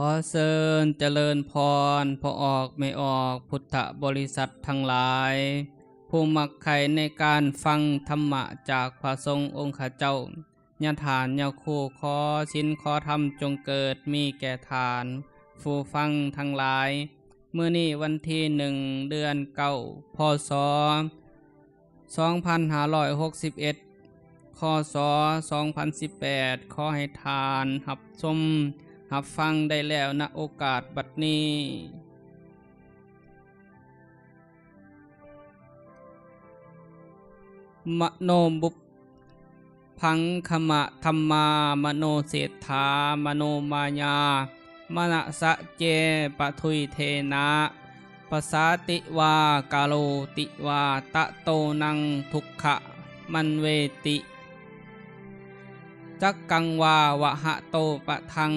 ຂໍເຊີນຈະເລີນພອນ ພໍ່ອອກແມ່ອອກ ພຸດທະບໍລິສັດທັງຫຼາຍ ຜູ້ມັກໃຄ່ໃນການຟັງທຳມະຈາກພະສົງອົງຄະເຈົ້າ, ຍາທ່ານຍາຄູ ຂໍສິນຂໍທຳຈົ່ງເກີດມີແກ່ທ່ານຜູ້ຟັງທັງຫຼາຍ. ມື້ນີ້ວັນທີໜຶ່ງ ເດືອນເກົ້າ ພ.ສ. ສອງພັນຫ້າຮ້ອຍຫົກສິບເອັດ ຄ.ສ. ສອງພັນສິບແປດ ຂໍໃຫ້ທ່ານຮັບຊົມຮັບຟັງໄດ້ແລ້ວ ນະໂອກາດບັດນີ້. ມະໂນບຸບ ພັງຄະມະທຳມາ ມະໂນເສດຖາ ມະໂນມາຍາ ມະນະສະເຈ ປະທຸຍເທນະ ປະສາຕິວາ ກາໂລຕິວາ ຕະໂຕນັງ ທຸກຂະມັນເວຕິ ຈັກກັງວາ ວະຫະໂຕ ປະທັງ.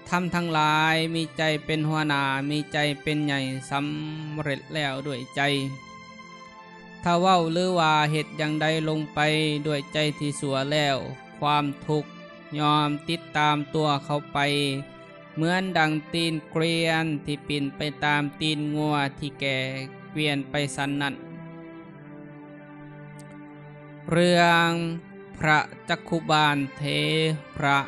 ທຳທັງຫຼາຍມີໃຈເປັນຫົວໜ້າ ມີໃຈເປັນໃຫຍ່ ສຳເລັດແລ້ວດ້ວຍໃຈ. ຖ້າເວົ້າ ຫຼືວ່າເຮັດຢ່າງໃດລົງໄປດ້ວຍໃຈທີ່ຊົ່ວແລ້ວ ຄວາມທຸກຍ່ອມຕິດຕາມຕົວເຂົ້າໄປ ເໝືອນດັ່ງຕີນເກວຽນທີ່ປິ່ນໄປຕາມຕີນງົວທີ່ແກ່ເກວຽນໄປສັນນັ້ນ. ເລື່ອງພະຈັກຂຸບານເຖລະ.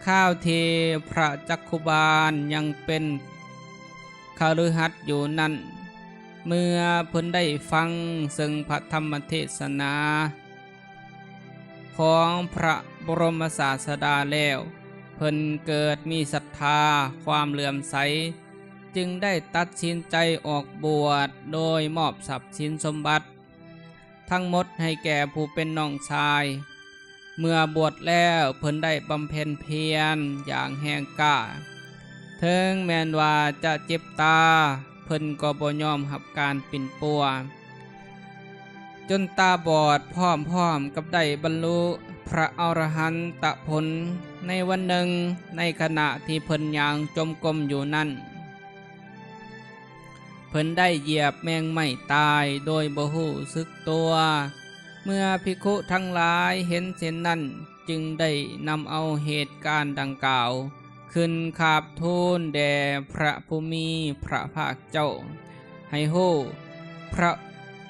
ຄາວທີ່ພະຈັກຂຸບານຍັງເປັນຄະລືຫັດຢູ່ນັ້ນ, ເມື່ອເພິ່ນໄດ້ຟັງເຊິ່ງພະທຳມະເທດສະໜາຂອງພະບໍລົມສາດສະດາແລ້ວ, ເພິ່ນເກີດມີສັດທາ, ຄວາມເຫຼື້ອມໃສ, ຈຶ່ງໄດ້ຕັດສິນໃຈອອກບວດໂດຍມອບຊັບສິນສົມບັດ ທັງໝົດໃຫ້ແກ່ຜູ້ເປັນນ້ອງຊາຍ. ເມື່ອບວດແລ້ວເພິ່ນໄດ້ບຳເພັນພຽນຢ່າງແຮງກ້າ, ເຖິງແມ່ນວ່າຈະເຈັບຕາ, ເພິ່ນກໍບໍ່ຍອມຮັບການປິ່ນປົວ, ຈົນຕາບອດ ພ້ອມໆກັບໄດ້ບັນລຸພະອໍລະຫັນຕະຜົນ. ໃນວັນໜຶ່ງ, ໃນຂະນະທີ່ເພິ່ນຍ່າງຈົມກົມຢູ່ນັ້ນ, ເພິ່ນໄດ້ຢຽບແມງໄມ້ຕາຍໂດຍບໍ່ຮູ້ສຶກຕົວ. ເມື່ອພິກຂຸທັງຫຼາຍເຫັນເຊັ່ນນັ້ນ, ຈຶ່ງໄດ້ນຳເອົາເຫດການດັ່ງກ່າວຂຶ້ນຂາບທູນແດ່ພະຜູ້ມີພະພາກເຈົ້າ ໃຫ້ຮູ້. ພະ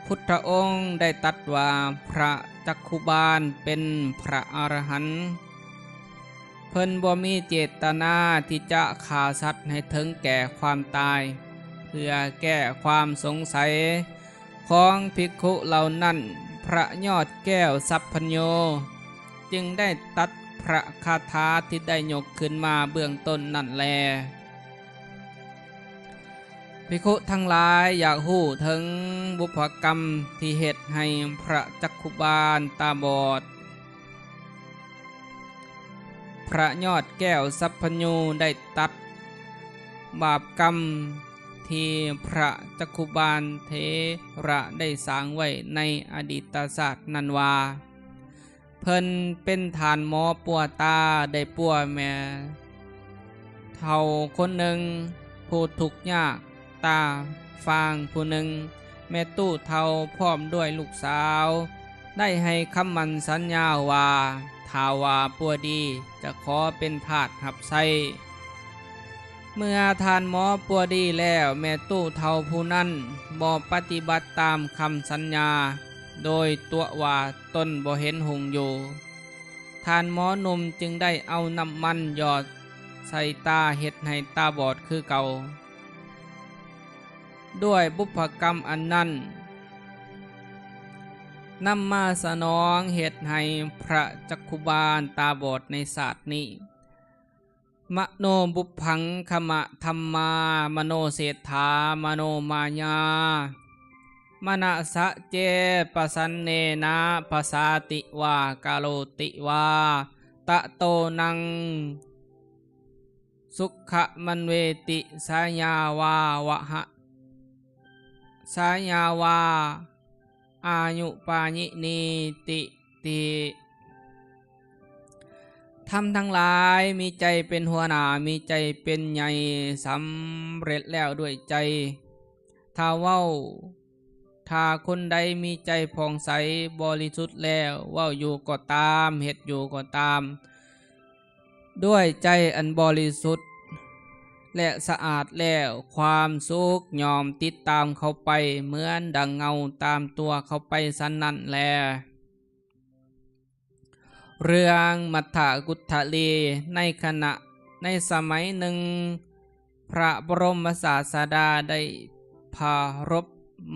ພຸດທະອົງໄດ້ຕັດວ່າ ພະຈັກຂຸບານເປັນພະອະລະຫັນ. ເພິ່ນບໍ່ມີເຈດຕະນາທີ່ຈະຂ້າສັດໃຫ້ເຖິງແກ່ຄວາມຕາຍ. ເພື່ອແກ້ຄວາມສົງໄສຂອງພິກຂຸເຫຼົ່ານັ້ນ, ພະຍອດແກ້ວສັບພັນໂຍຈຶ່ງໄດ້ຕັດພະຄາຖາທີ່ໄດ້ຍົກຂຶ້ນມາເບື້ອງຕົ້ນນັ້ນແລ. ພິກຂຸທັງຫຼາຍຢາກຮູ້ເຖິງບຸບພະກຳທີ່ເຮັດໃຫ້ພະຈັກຂຸບານຕາບອດ. ພະຍອດແກ້ວສັບພັນໂຍໄດ້ຕັດບາບກຳທີ່ພະຈັກຂຸບານເຖລະໄດ້ສ້າງໄວ້ໃນອະດີດຕະຊາດນັ້ນວ່າ ເພິ່ນເປັນທ່ານໝໍປົວຕາ ໄດ້ປົວແມ່ເຖົ້າຄົນໜຶ່ງຜູ້ທຸກຍາກຕາຟາງຜູ້ໜຶ່ງ. ແມ່ຕູ້ເຖົ້າພ້ອມດ້ວຍລູກສາວ ໄດ້ໃຫ້ຄຳໝັ້ນສັນຍາວ່າ ຖ້າວ່າປົວດີຈະຂໍເປັນທາດຮັບໃຊ້. ເມື່ອທ່ານໝໍປົວດີແລ້ວ, ແມ່ຕູ້ເຖົ້າຜູ້ນັ້ນບໍ່ປະຕິບັດຕາມຄຳສັນຍາ, ໂດຍຕົວະວ່າຕົນບໍ່ເຫັນຮຸ່ງຢູ່. ທ່ານໝໍໜຸ່ມຈຶ່ງໄດ້ເອົານ້ຳມັນຢອດໃສ່ຕາເຮັດໃຫ້ຕາບອດຄືເກົ່າ. ດ້ວຍບຸບພະກຳອັນນັ້ນ, ນຳມາສະໜອງເຮັດໃຫ້ພະຈັກຂຸບານຕາບອດໃນຊາດນີ້. ມະໂນບຸບພັງຄະມະທຳມາ ມະໂນເສດຖາ ມະໂນມາຍາ ມະນະສະເຈ ປະສັນເນນະ ປະສາຕິວາ ກາໂລຕິວາ ຕະໂຕນັງ ສຸຂະມັນເວຕິ ສາຍາວາວະຫະ ສາຍາວາ ອາຍຸປາຍິນີຕິຕິ. ທຳທັງຫຼາຍມີໃຈເປັນຫົວໜ້າ ມີໃຈເປັນໃຫຍ່ ສຳເລັດແລ້ວດ້ວຍໃຈ. ຖ້າເວົ້າ ຖ້າຄົນໃດມີໃຈຜ່ອງໃສບໍລິສຸດແລ້ວ ເວົ້າຢູ່ກໍຕາມ ເຮັດຢູ່ກໍຕາມ ດ້ວຍໃຈອັນບໍລິສຸດ ແລະ ສະອາດແລ້ວ, ຄວາມສຸກຍ່ອມຕິດຕາມເຂົາໄປ ເໝືອນດັ່ງເງົາຕາມຕົວເຂົາໄປສັນນັ້ນແລ. ເລື່ອງມັດທະກຸດທະລີ. ໃນຂະນະ ໃນສະໄໝໜຶ່ງ, ພະບໍລົມສາສະດາໄດ້ປາລົບ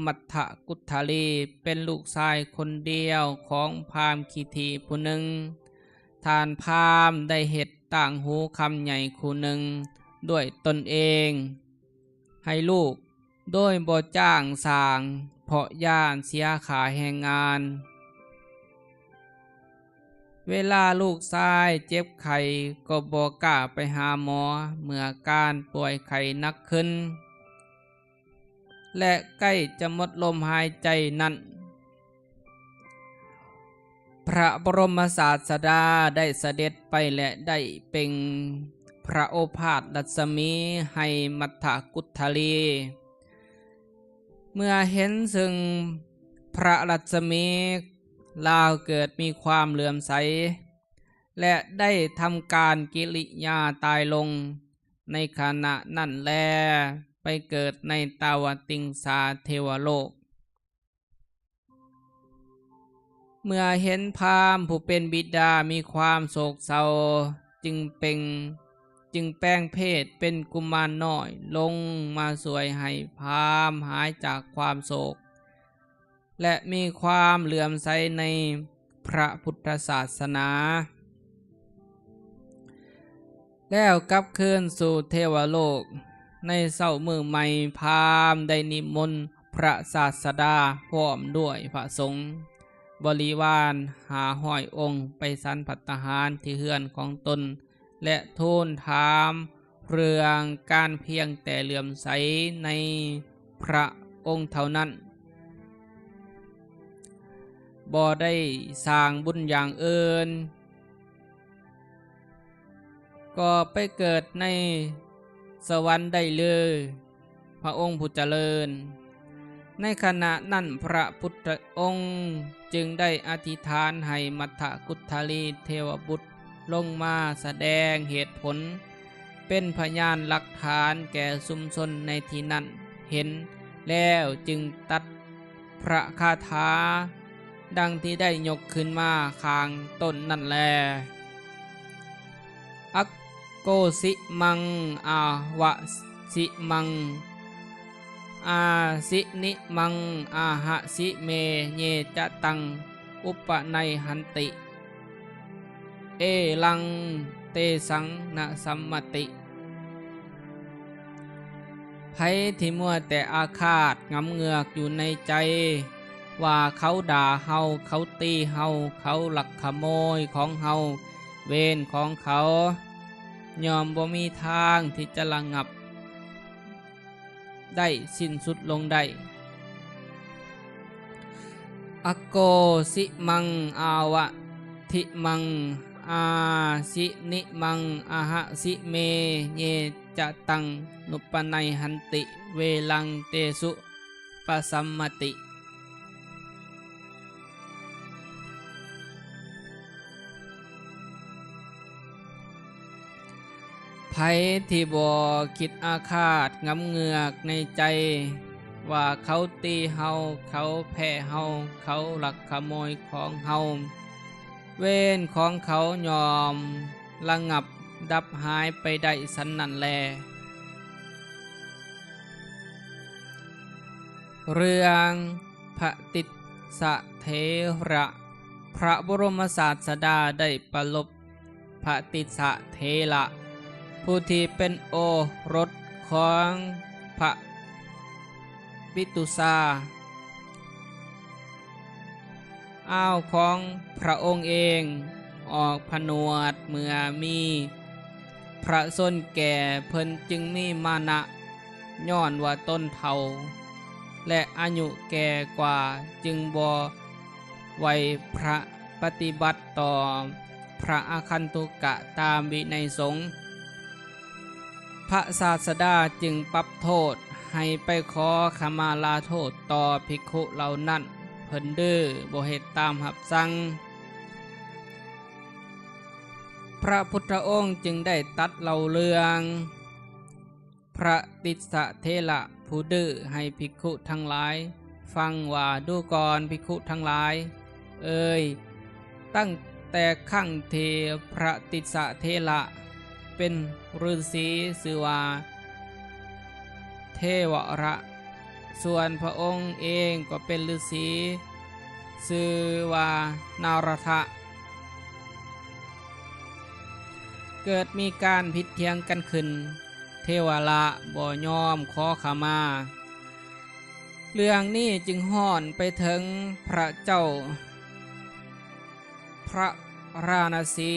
ມັດທະກຸດທະລີ ເປັນລູກຊາຍຄົນດຽວຂອງພາມຂີ້ຖີ່ຜູ້ໜຶ່ງ. ທ່ານພາມໄດ້ເຮັດຕ່າງຫູຄຳໃຫຍ່ຄູ່ໜຶ່ງດ້ວຍຕົນເອງໃຫ້ລູກ ໂດຍບໍ່ຈ້າງຊ່າງ ເພາະຢ້ານເສຍຄ່າແຮງງານ. ເວລາລູກຊາຍເຈັບໄຂ້ກໍບໍ່ກ້າໄປຫາໝໍ ເມື່ອການປ່ວຍໄຂ້ໜັກຂຶ້ນ ແລະ ໃກ້ຈະໝົດລົມຫາຍໃຈນັ້ນ, ພະບໍລົມສາສະດາໄດ້ສະເດັດໄປ ແລະ ໄດ້ເປັ່ງພະໂອພາດລັດສະໝີໃຫ້ມັດທະກຸດທະລີ. ເມື່ອເຫັນເຊິ່ງພະລັດສະໝີ, ລາວເກີດມີຄວາມເຫຼື້ອມໃສ ແລະ ໄດ້ທຳການກິລິຍາຕາຍລົງ. ໃນຂະນະນັ້ນແລ ໄປເກີດໃນຕາວະຕິງສາເທວະໂລກ. ເມື່ອເຫັນພາມຜູ້ເປັນບິດາມີຄວາມໂສກເສົ້າ, ຈຶ່ງເປັງ, ຈຶ່ງແປງເພດເປັນກຸມານນ້ອຍລົງມາຊ່ວຍໃຫ້ພາມຫາຍຈາກຄວາມໂສກ ແລະ ມີຄວາມເຫຼື້ອມໃສໃນພະພຸດທະສາສະໜາ. ແລ້ວກັບຄືນສູ່ເທວະໂລກ. ໃນເຊົ້າມື້ໃໝ່, ພາມໄດ້ນິມົນພະສາສະດາພ້ອມດ້ວຍພະສົງບໍລິວານຫ້າຮ້ອຍອົງ ໄປສັນພັດຕາຫານທີ່ເຮືອນຂອງຕົນ ແລະ ທູນຖາມເລື່ອງການພຽງແຕ່ເຫຼື້ອມໃສໃນພະອົງເທົ່ານັ້ນ, ບໍ່ໄດ້ສ້າງບຸນຢ່າງອື່ນ, ກໍໄປເກີດໃນສະຫວັນໄດ້ເລີຍ, ພະອົງຜູ້ຈະເລີນ. ໃນຂະນະນັ້ນ ພະພຸດທະອົງຈຶ່ງໄດ້ອະທິຖານໃຫ້ມັດທະກຸດທະລີເທວະບຸດລົງມາສະແດງເຫດຜົນ ເປັນພະຍານຫຼັກຖານແກ່ຊຸມຊົນໃນທີ່ນັ້ນເຫັນແລ້ວ, ຈຶ່ງຕັດພະຄາຖາດັ່ງທີ່ໄດ້ຍົກຂຶ້ນມາຂ້າງຕົ້ນນັ້ນແລ. ອັກໂກສິມັງ ອາວະສິມັງ ອາສິນິມັງ ອາຫະສິເມ ເຍຈະຕັງ ອຸປະໄນຫັນຕິ ເອລັງເຕສັງ ນະສັມມະຕິ. ໃຜທີ່ມົວແຕ່ອາຄາດງຳເງືອກຢູ່ໃນໃຈ ວ່າເຂົາດ່າເຮົາ, ເຂົາຕີເຮົາ, ເຂົາລັກຂະໂມຍຂອງເຮົາ, ເວນຂອງເຂົາຍ່ອມບໍ່ມີທາງທີ່ຈະລະງັບໄດ້, ສິ້ນສຸດລົງໄດ້. ອັກໂກສິມັງ ອາວະທິມັງ ອາສິນິມັງ ອາຫະສິເມ ເຍຈະຕັງ ນຸປະໄນຫັນຕິ ເວລັງເຕສຸ ປະສຳມະຕິ. ໃຜທີ່ບໍ່ຄິດອາຄາດງຳເງືອກໃນໃຈ ວ່າເຂົາຕີເຮົາ, ເຂົາແພ້ເຮົາ, ເຂົາລັກຂະໂມຍຂອງເຮົາ, ເວນຂອງເຂົາຍ່ອມລະງັບດັບຫາຍໄປໄດ້ສັນນັ້ນແລ. ເລື່ອງພະຕິດສະເຖລະ. ພະບໍລົມສາດສະດາໄດ້ປາລົບພະຕິດສະເຖລະ ຜູ້ທີ່ເປັນໂອລົດຂອງພະວິຕຸສາ ອ້າວຂອງພະອົງເອງອອກຜະນວດ ເມື່ອມີພະຊົນແກ່ ເພິ່ນຈຶ່ງມີມານະ ຍ້ອນວ່າຕົນເຖົ້າ ແລະ ອາຍຸແກ່ກວ່າ ຈຶ່ງບໍ່ໄຫວພະປະຕິບັດຕໍ່ພະອາຄັນຕຸກະຕາມວິໄນສົງ. ພະສາດສະດາຈຶ່ງປັບໂທດໃຫ້ໄປຂໍຂະມາລາໂທດຕໍ່ພິກຂຸເຫຼົ່ານັ້ນ, ເພິ່ນດື້ບໍ່ເຮັດຕາມຮັບສັ່ງ. ພະພຸດທະອົງຈຶ່ງໄດ້ຕັດເລົ່າເລື່ອງພະຕິດສະເຖລະຜູ້ດື້ໃຫ້ພິກຂຸທັງຫຼາຍຟັງວ່າ, ດູກ່ອນ, ພິກຂຸທັງຫຼາຍເອີຍ, ຕັ້ງແຕ່ຄັ້ງທີ່ພະຕິດສະເຖລະເປັນລືສີຊື່ວ່າເທວະລະ, ສ່ວນພະອົງເອງກໍເປັນລືສີຊື່ວ່ານາຣະທະ, ເກີດມີການຜິດຖຽງກັນຂຶ້ນ, ເທວະລະບໍ່ຍອມຂໍຂະມາ. ເລື່ອງນີ້ຈຶ່ງຮ້ອນໄປເຖິງພະເຈົ້າພະລານະສີ,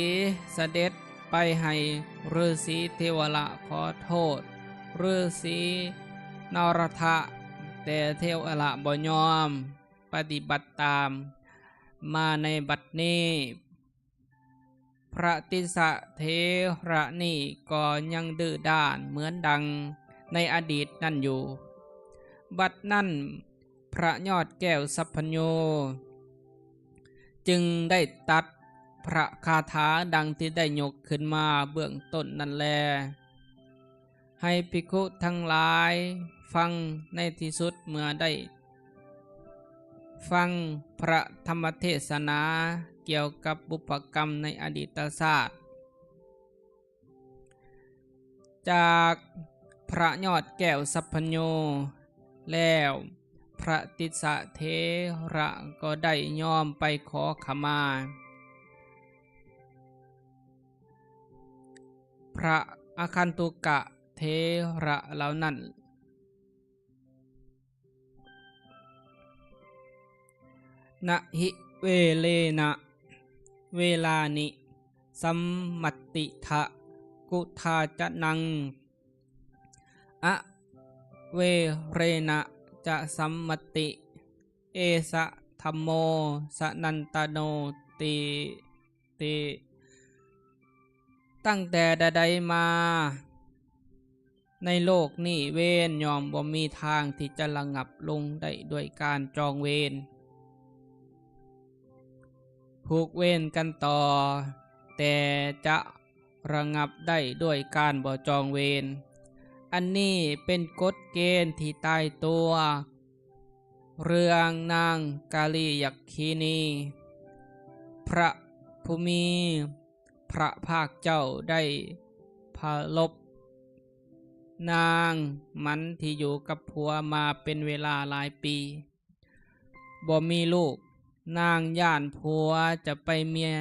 ສະເດັດໄປໃຫ້ລືສີເທວະລະຂໍໂທດລືສີນາຣະທະ, ແຕ່ເທວະລະບໍ່ຍອມປະຕິບັດຕາມ. ມາໃນບັດນີ້ ພະຕິດສະເຖລະນີ້ກໍຍັງດື້ດ້ານເໝືອນດັ່ງໃນອະດີດນັ້ນຢູ່. ບັດນັ້ນພະຍອດແກ້ວສັບພັນຍູຈຶ່ງໄດ້ຕັດພະຄາຖາດັ່ງທີ່ໄດ້ຍົກຂຶ້ນມາເບື້ອງຕົ້ນນັ້ນແລ ໃຫ້ພິກຂຸທັງຫຼາຍຟັງ. ໃນທີ່ສຸດເມື່ອໄດ້ຟັງພະທຳມະເທສະໜາກ່ຽວກັບບຸບພະກຳໃນອະດີດຕະຊາດຈາກພະຍອດແກ້ວສັບພັນຍູແລ້ວ, ພະຕິດສະເຖລະກໍໄດ້ຍອມໄປຂໍຂະມາ ພະອາຄັນຕຸກະເຖລະເຫຼົ່ານັ້ນ. ນະຫິເວເລນະເວລານິ ສັມມະຕິທະ ກຸທາຈະນັງ ອະເວເຣນະຈະ ສັມມະຕິ ເອສະທຳໂມ ສະນັນຕະໂນ ຕີ ຕິ. ຕັ້ງແຕ່ໃດໆມາໃນໂລກນີ້, ເວນຍ່ອມບໍ່ມີທາງທີ່ຈະລະງັບລົງໄດ້ດ້ວຍການຈອງເວນ ຜູກເວນກັນຕໍ່, ແຕ່ຈະ ລະງັບໄດ້ດ້ວຍການບໍ່ຈອງເວນ. ອັນນີ້ເປັນກົດເກນທີ່ຕາຍຕົວ. ເລື່ອງນາງກາລີຍັກຄີນີ, ພະຜູ້ມີພະພາກເຈົ້າໄດ້ປະລົບນາງໝັນທີ່ຢູ່ກັບຜົວມາເປັນເວລາຫຼາຍປີ, ບໍ່ມີລູກ. ນາງຢ້ານຜົວຈະໄປເມຍ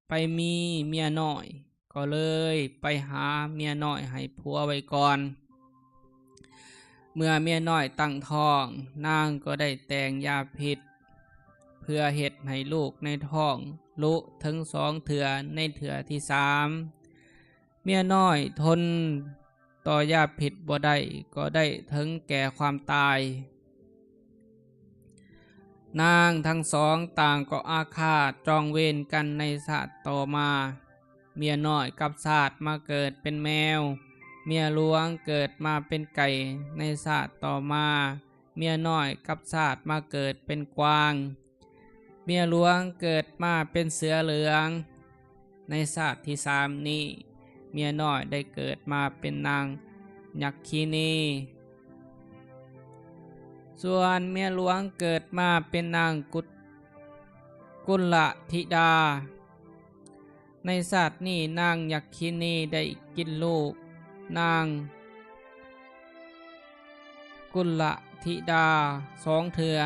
ໄປມີເມຍນ້ອຍ, ກໍເລີຍໄປຫາເມຍນ້ອຍໃຫ້ຜົວໄວ້ກ່ອນ. ເມື່ອເມຍນ້ອຍຕັ້ງທ້ອງ, ນາງກໍໄດ້ແຕ່ງຢາພິດເພື່ອເຮັດໃຫ້ລູກໃນທ້ອງລຸເຖິງສອງເທື່ອ. ໃນເທື່ອທີສາມ, ເມຍນ້ອຍທົນ ຕໍ່ຢາພິດບໍ່ໄດ້ ກໍໄດ້ເຖິງແກ່ຄວາມຕາຍ. ນາງທັງສອງຕ່າງກໍອາຄາດຈອງເວນກັນໃນຊາດຕໍ່ມາ. ເມຍນ້ອຍກັບຊາດມາເກີດເປັນແມວ, ເມຍຫຼວງເກີດມາເປັນໄກ່. ໃນຊາດຕໍ່ມາ, ເມຍນ້ອຍກັບຊາດມາເກີດເປັນກວາງ, ເມຍຫຼວງເກີດມາເປັນເສືອເຫຼືອງ. ໃນຊາດທີສາມນີ້, ເມຍນ້ອຍໄດ້ເກີດມາເປັນນາງຍັກຄີນີ, ສ່ວນເມຍຫຼວງເກີດມາເປັນນາງກຸ ກຸນລະທິດາ. ໃນຊາດນີ້ນາງຍັກຄີນີໄດ້ກິນລູກນາງ ກຸນລະທິດາສອງເທື່ອ.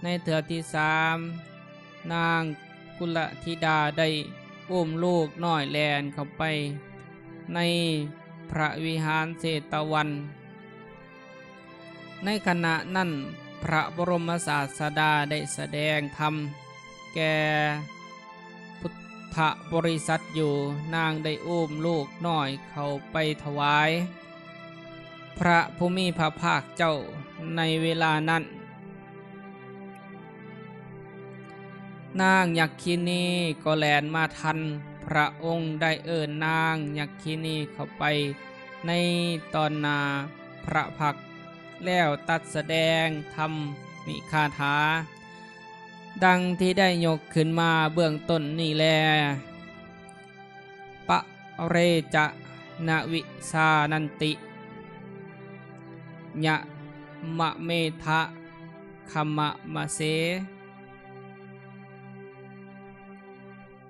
ໃນເທື່ອທີສາມ, ນາງກຸນລະທິດາໄດ້ອຸ້ມລູກນ້ອຍແລ່ນເຂົ້າໄປໃນພະວິຫານເຊຕະວັນ. ໃນຂະນະນັ້ນ, ພະບໍລົມສາດສະດາໄດ້ສະແດງທຳແກ່ ພຸດທະບໍລິສັດຢູ່, ນາງໄດ້ອຸ້ມລູກນ້ອຍເຂົ້າໄປຖວາຍພະຜູ້ມີພະພາກເຈົ້າໃນເວລານັ້ນ. ນາງຍັກຄີນີກໍແລ່ນມາທັນ, ພະອົງໄດ້ເອີ້ນນາງຍັກຄີນີເຂົ້າໄປໃນຕອນໜ້າພະພັກ ແລ້ວຕັດສະແດງທຳມິຄາຖາ ດັ່ງທີ່ໄດ້ຍົກຂຶ້ນມາເບື້ອງຕົ້ນນີ້ແລ. ປະ ເຣຈະນະວິສານັນຕິ ຍະມະເມທະຄະມະມະເສ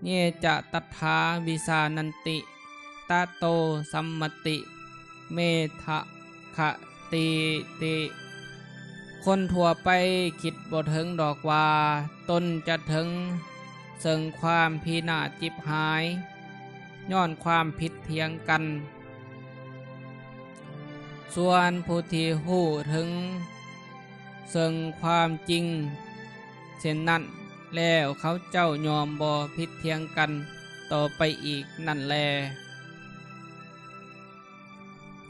ເຍຈະຕັດຖາວິສານັນຕິ ຕະໂຕສັມມະຕິເມທະຄະຕີຕິ. ຄົນທົ່ວໄປຄິດບໍ່ເຖິງດອກວ່າ ຕົນຈະເຖິງເຊິ່ງຄວາມພິນາດຈິບຫາຍ ຍ້ອນຄວາມຜິດຖຽງກັນ. ສ່ວນຜູ້ທີ່ຮູ້ເຖິງເຊິ່ງຄວາມຈິງເຊັ່ນນັ້ນແລ້ວ ເຂົາເຈົ້າຍ່ອມບໍ່ຜິດຖຽງກັນຕໍ່ໄປອີກນັ້ນແລ.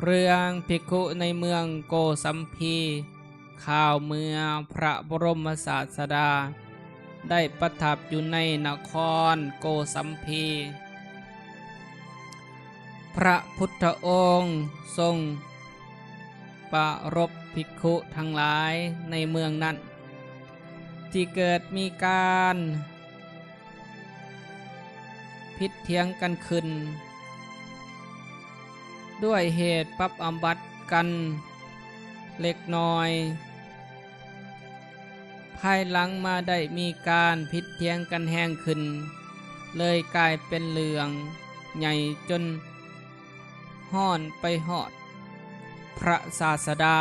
ເລື່ອງພິກຂຸໃນເມືອງໂກສັມພີ. ຂ່າວເມື່ອພະບໍລົມສາດສະດາໄດ້ປະທັບຢູ່ໃນນະຄອນໂກສັມພີ, ພະພຸດທະອົງຊົງປະລົບພິກຂຸທັງຫຼາຍໃນເມືອງນັ້ນ ທີ່ເກີດມີການ ຜິດຖຽງກັນຂຶ້ນ ດ້ວຍເຫດປັບອາບັດກັນເລັກນ້ອຍ. ພາຍຫຼັງມາໄດ້ມີການຜິດຖຽງກັນແຮງຂຶ້ນ ເລີຍກາຍເປັນເລື່ອງໃຫຍ່ຈົນ ຮ້ອນໄປຮອດພະສາດສະດາ.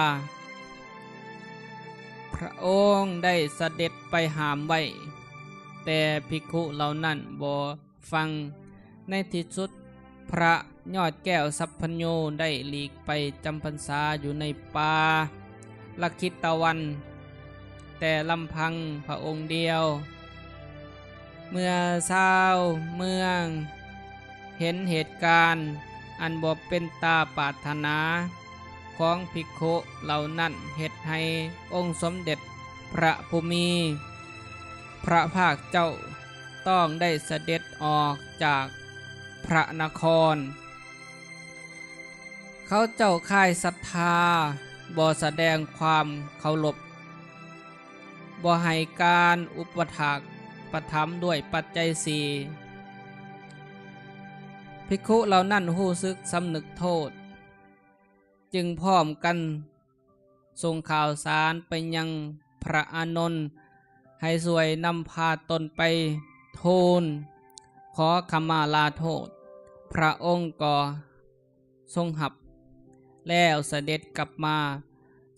ພະອົງໄດ້ສະເດັດໄປຫ້າມໄວ້, ແຕ່ພິກຂຸເຫຼົ່ານັ້ນບໍ່ຟັງ. ໃນທີ່ສຸດ, ພະຍອດແກ້ວສັບພັນໂຍໄດ້ຫຼີກໄປຈຳພັນສາຢູ່ໃນປ່າລະກິດຕະວັນ ແຕ່ລຳພັງພະອົງດຽວ. ເມື່ອຊາວເມືອງເຫັນເຫດການອັນບໍ່ເປັນຕາປາດຖະໜາຂອງພິກຂຸເຫຼົ່ານັ້ນ ເຮັດໃຫ້ອົງສົມເດັດພະຜູ້ມີພະພາກເຈົ້າຕ້ອງໄດ້ສະເດັດອອກຈາກພະນະຄອນ. ເຂົາເຈົ້າຄາຍສັດທາ, ບໍ່ສະແດງຄວາມເຄົາລົບ, ບໍ່ໃຫ້ການອຸປະຖາກປະຖຳດ້ວຍປັດໄຈສີ່. ພິກຂຸເຫຼົ່ານັ້ນຮູ້ສຶກສຳນຶກໂທດ, ຈຶ່ງພ້ອມກັນສົ່ງຂ່າວສານໄປຍັງພະອານົນ ໃຫ້ຊ່ວຍນຳພາຕົນໄປທູນຂໍຂະມາລາໂທດ. ພະອົງກໍ ຊົງຮັບແລ້ວສະເດັດກັບມາ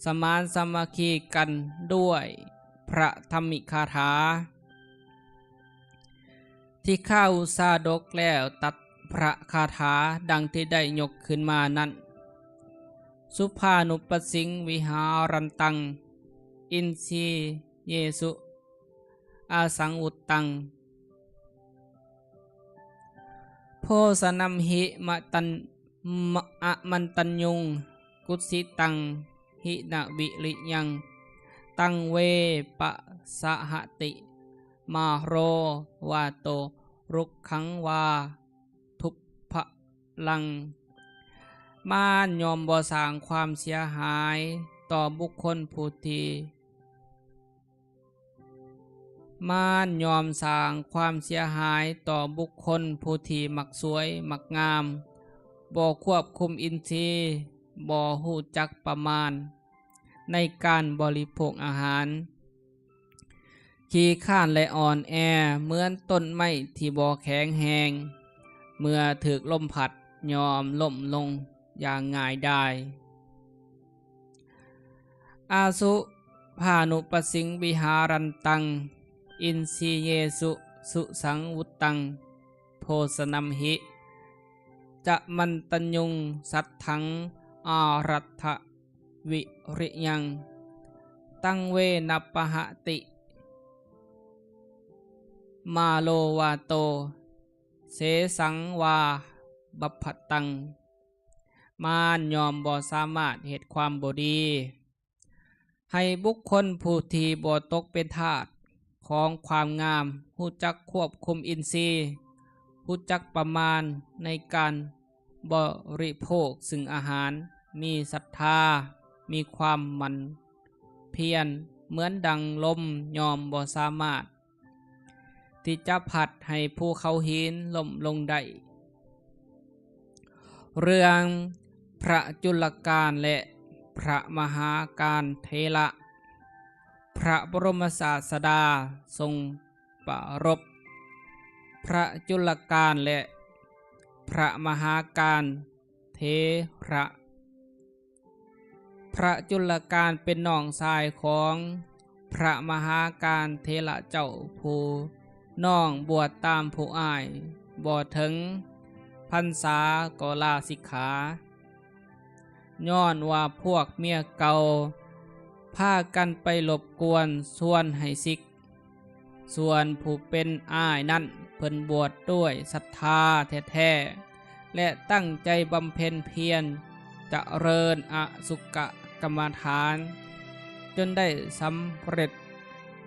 ສະມານສາມັກຄີກັນດ້ວຍພະທຳມິຄາຖາ. ທີ່ຂ້າອຸຊາດົກແລ້ວຕັດພະຄາຖາດັ່ງທີ່ໄດ້ຍົກຂຶ້ນມານັ້ນ, ສຸພານຸປະສິງວິຫາຣັນຕັງ ອິນຊີເຍສຸ ອາສັງວຸດຕັງ ໂພຊະນຳຫິ ມະຕັນ ມະ ອະມັນຕັນຍຸງ ກຸດສິຕັງ ຫິນະວິລິຍັງ ຕັງເວ ປະສະຫະຕິ ມາໂຣ ວາໂຕ ລຸກຂັງ ວາທຸບພະລັງ. ມານຍ່ອມບໍ່ສ້າງຄວາມເສຍຫາຍຕໍ່ບຸກຄົນຜູ້ທີ່ ມານຍ່ອມສ້າງຄວາມເສຍຫາຍຕໍ່ບຸກຄົນຜູ້ທີ່ມັກສວຍມັກງາມ, ບໍ່ຄວບຄຸມອິນຊີ, ບໍ່ຮູ້ຈັກປະມານໃນການບໍລິໂພກອາຫານ, ຂີ້ຄ້ານ ແລະ ອ່ອນແອ ເໝືອນຕົ້ນໄມ້ທີ່ບໍ່ແຂງແຮງ, ເມື່ອຖືກລົມພັດຍ່ອມລົ້ມລົງຢ່າງງ່າຍດາຍ. ອາສຸພານຸປະສິງວິຫາຣັນຕັງ ອິນຊີເຍສຸ ສຸສັງວຸດຕັງ ໂພຊະນຳຫິ ຈະມັນຕັນຍຸງ ສັດຖັງ ອາລັດຖະວິລິຍັງ ຕັງເວນະປະຫະຕິ ມາໂລວາໂຕ ເສສັງວາບັບພະຕັງ. ມານຍ່ອມບໍ່ສາມາດເຮັດຄວາມບໍ່ດີໃຫ້ບຸກຄົນຜູ້ທີ່ບໍ່ຕົກເປັນທາດຂອງຄວາມງາມ, ຮູ້ຈັກຄວບຄຸມອິນຊີ, ຮູ້ຈັກປະມານໃນການບໍລິໂພກຊຶ່ງອາຫານ, ມີສັດທາ, ມີຄວາມໝັ້ນພຽນ, ເໝືອນດັ່ງລົມຍ່ອມບໍ່ສາມາດ ທີ່ຈະພັດໃຫ້ພູເຂົາຫີນລົ້ມລົງໄດ້. ເລື່ອງພະຈຸລການ ແລະ ພະມະຫາການເຖລະ. ພະບໍລົມສາດສະດາຊົງປາລົບພະຈຸລການ ແລະ ພະມະຫາການເຖລະ. ພະຈຸລການເປັນນ້ອງຊາຍຂອງພະມະຫາການເຖລະເຈົ້າ, ຜູ້ນ້ອງບວດຕາມຜູ້ອ້າຍ, ບໍ່ເຖິງພັນສາກໍລາສິກຂາ ຍ້ອນວ່າພວກເມຍເກົ່າພາກັນໄປລົບກວນຊວນໃຫ້ສິກ. ສ່ວນຜູ້ເປັນອ້າຍນັ້ນ ເພິ່ນບວດດ້ວຍສັດທາແທ້ໆ ແລະ ຕັ້ງໃຈບຳເພັນພຽນຈະເລີນອະສຸກະກຳມະຖານ ຈົນໄດ້ສຳເລັດ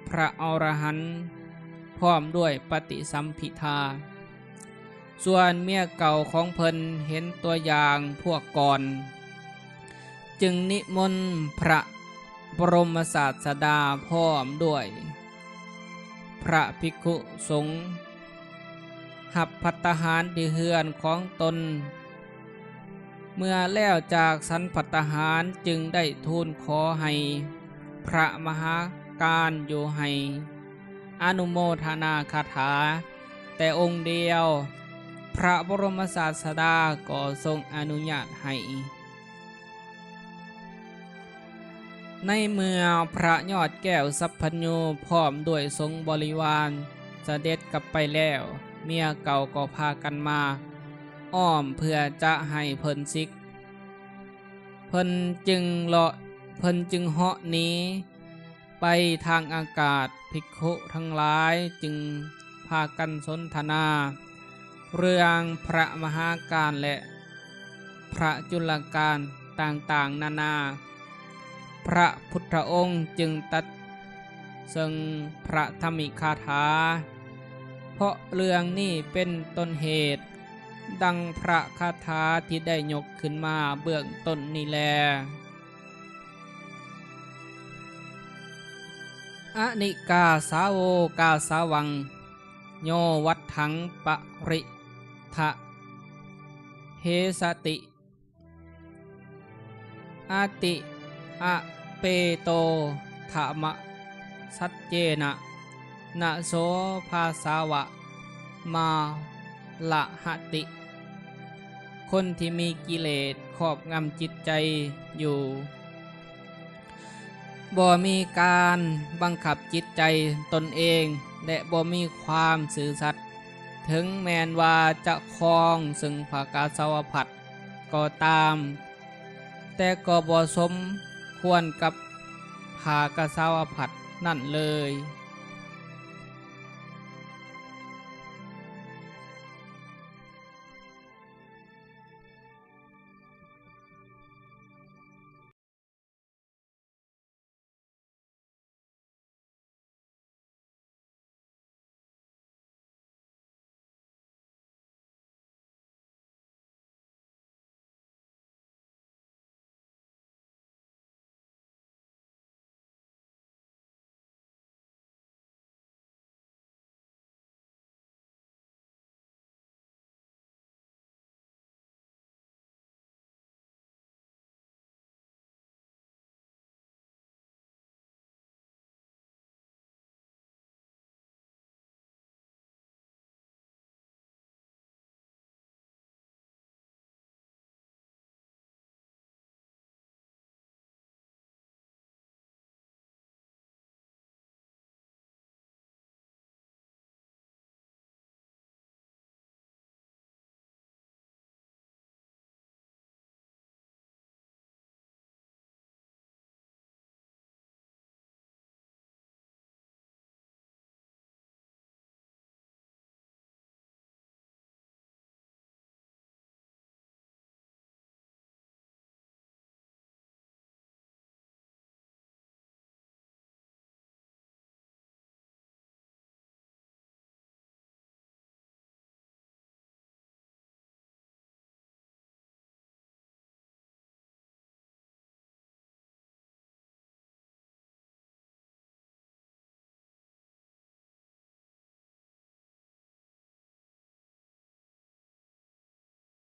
ພະອໍລະຫັນ ພ້ອມດ້ວຍປະຕິສຳພິທາ. ສ່ວນເມຍເກົ່າຂອງເພິ່ນເຫັນຕົວຢ່າງພວກກ່ອນ ຈຶ່ງນິມົນພະບໍລົມສາດສະດາພ້ອມດ້ວຍພະພິກຂຸສົງ ຮັບພັດຕາຫານທີ່ເຮືອນຂອງຕົນ. ເມື່ອແລ້ວຈາກສັນພັດຕາຫານ ຈຶ່ງໄດ້ທູນຂໍໃຫ້ພະມະຫາການຢູ່ໃຫ້ອະນຸໂມທະນາຄາຖາແຕ່ອົງດຽວ, ພະບໍລົມສາດສະດາກໍຊົງອະນຸຍາດໃຫ້. ໃນເມື່ອພະຍອດແກ້ວສັບພັນຍູພ້ອມດ້ວຍສົງບໍລິວານສະເດັດກັບໄປແລ້ວ, ເມຍເກົ່າກໍພາກັນມາອ້ອມເພື່ອຈະໃຫ້ເພິ່ນສິກ. ເພິ່ນຈຶ່ງເລາະ, ເພິ່ນຈຶ່ງເຫາະໜີໄປທາງອາກາດ. ພິກຂຸທັງຫຼາຍຈຶ່ງພາກັນສົນທະນາເລື່ອງພະມະຫາການ ແລະ ພະຈຸລການຕ່າງໆນານາ. ພະພຸດທະອົງຈຶ່ງຕັດເຊິ່ງພະທຳມິກຄາຖາ, ເພາະເລື່ອງນີ້ເປັນຕົ້ນເຫດ, ດັ່ງພະຄາຖາທີ່ໄດ້ຍົກຂຶ້ນມາເບື້ອງຕົ້ນນີ້ແລ. ອະນິກາສາໂວກາສາວັງ ໂຍວັດຖັງປະລິທະເຫສະຕິ ອະຕິອະເປໂຕທະມະສັດເຈນະ ນະໂສພາສາວະມາລະຫະຕິ. ຄົນທີ່ມີກິເລດຄອບງຳຈິດໃຈຢູ່ ບໍ່ມີການບັງຄັບຈິດໃຈຕົນເອງ ແລະ ບໍ່ມີຄວາມຊື່ສັດ, ເຖິງແມ່ນວ່າຈະຄອງເຊິ່ງຜ້າກາສາວະພັດກໍຕາມ, ແຕ່ກໍບໍ່ສົມຄວນກັບຜ້າກາສາວະພັດນັ້ນເລີຍ.